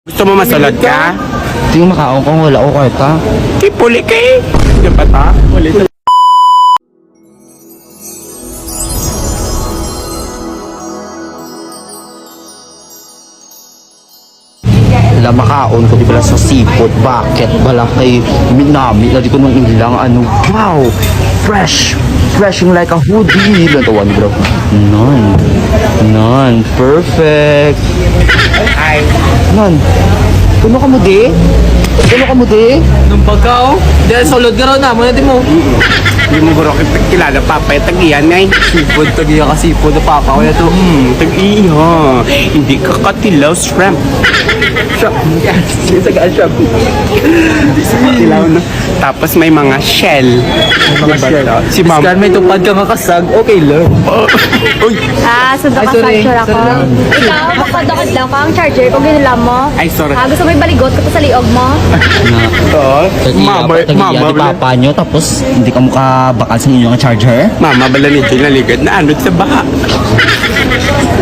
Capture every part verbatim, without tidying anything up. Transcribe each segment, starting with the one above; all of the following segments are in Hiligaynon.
Gusto mo masulod ka? Di makaon kung wala ko kwarta. Di puli ka eh. Di ba ta? Puli. Wala makaon ko di bala sa seafood. Bakit bala kay minami na di ko nung ilang ano? Wow! Fresh! Fresh yung like a hoodie. Ilang tawag, bro? None. None. Perfect. Ay. None. Kuno ka mo di? Kuno ka mo di? Nung pagka, oh. Di, solid ka raw na. Muna di mo. Hindi mo, bro, kita kilala, papa, yung tag-iyan, eh. Sipod, tag-iya ka, sipod na papa ko na to. Hmm, tag-iya. Hindi ka katilaw, shrimp. Shrimp. Yes. Yung taga shrimp. Hindi sa katilaw, no? Tapos may mga shell. May mga Diba shell. to? Si Ma'am. Biskan may tupad ka nga kasag, okay lang. Oh. Uy. Ah, sundo Ay, ka sorry. Sa ako. Sorry lang. Ikaw, makadakad lang ka. Ang charger ko, ginula mo. Ay, sorry. Ah, gusto mo ibaligot ko pa sa liog mo? Oo. Tag-iya Mama, pa, tag-iya mama, ni bala. Papa nyo, tapos hindi ka mukabakal sa inyong charger? Mama, bala ni Jun, naligad na anod sa baha.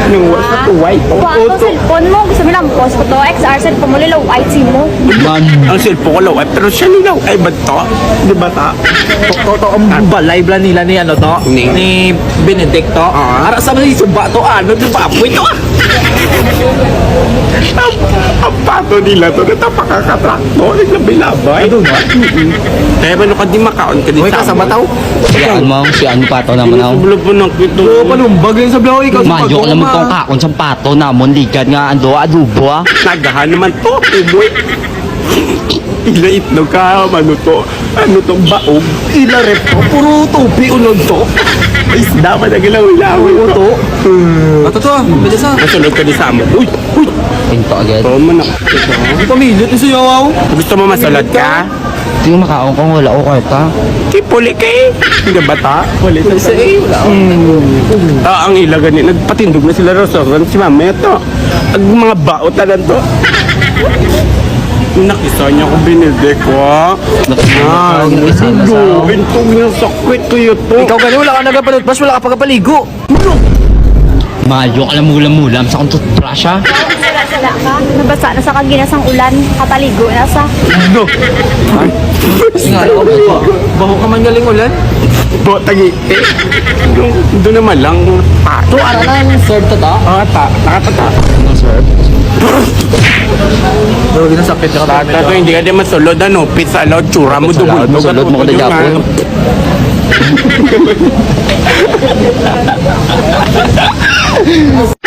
Nung wa sa tuway, Kuha ang ko uto. Cellphone mo, gusto mo lampos ko to. X R cellphone mo, lilaw, ay, si mo. Man. Ang cellphone ko, law, ay, pero siya nilaw, ay, ba't to? Di ba ta? To, to, to, ang balay bala nila ni, ano to? Ni? Ni Benedicto. Ah. Ara sa mga suba to, ano, di ba? Apoy to, ah. Ang, ang pato nila to, natapakakatrakto, naglabilabay. Ano na? Mm-mm. Kaya ba, no, ka di makaon ka di Uy, sa kasama amon? Tao? Si ano, si ano pato naman, Ano, oh? Wala po nakita. Oo, panumbag yun sa biyahe, ikaw sa Mayo, alam mo pagkuma. Kung kaon sa pato namon, ligad nga, ando, adobo, ah. Nagahan naman to, uboy. Ila itlog ka, ano to? Ano to? Baog? Ila rep to? Puro tupi, unod to. Isda pa na gilaw-ilaw. Oo, to. Hmm. Ato to, pwede sa. Masulod ka di sa amo. Uy! Uy! Pinto agad. Oo, man ako. Ito. Ang pamilit ni Suyaw, aw. Gusto mo masulod ka? Di makaon kung wala ko kwarta. Di puli ka eh. Hindi ba ta? Puli ka eh. Wala. Hmm. Ah, ang ilagan ni, nagpatindog na sila, Rosa. Si Mama, ito. Ang mga baot na lang to. Nakisa niya kung binilde ko, ah. Nakisa niya Ah, kung nakisa na sa gulo. Bintog niya, sakit ko yun to. Ikaw gani, wala ka nagapalutpas, wala ka pagapaligo. Mayo ka lang mulam-mulam sa akong toothbrush, ha? Sala-sala ka. Nabasa na sa kagina sang ulan. Kapaligo na sa. No. Nga, baho, baho ka man galing ulan? Bo, tagi. Eh, yung doon naman lang. Ah, to, ara na yung serve to, to? Ah, ta. Nakatata. Ano, sir? Pero ginasakit ka. Bata to, hindi ka din masulod, ano? Pizza allowed, tsura mo, Pizza allowed, dugol-dugol, masulod mo ka dugol-dugol, din, ah.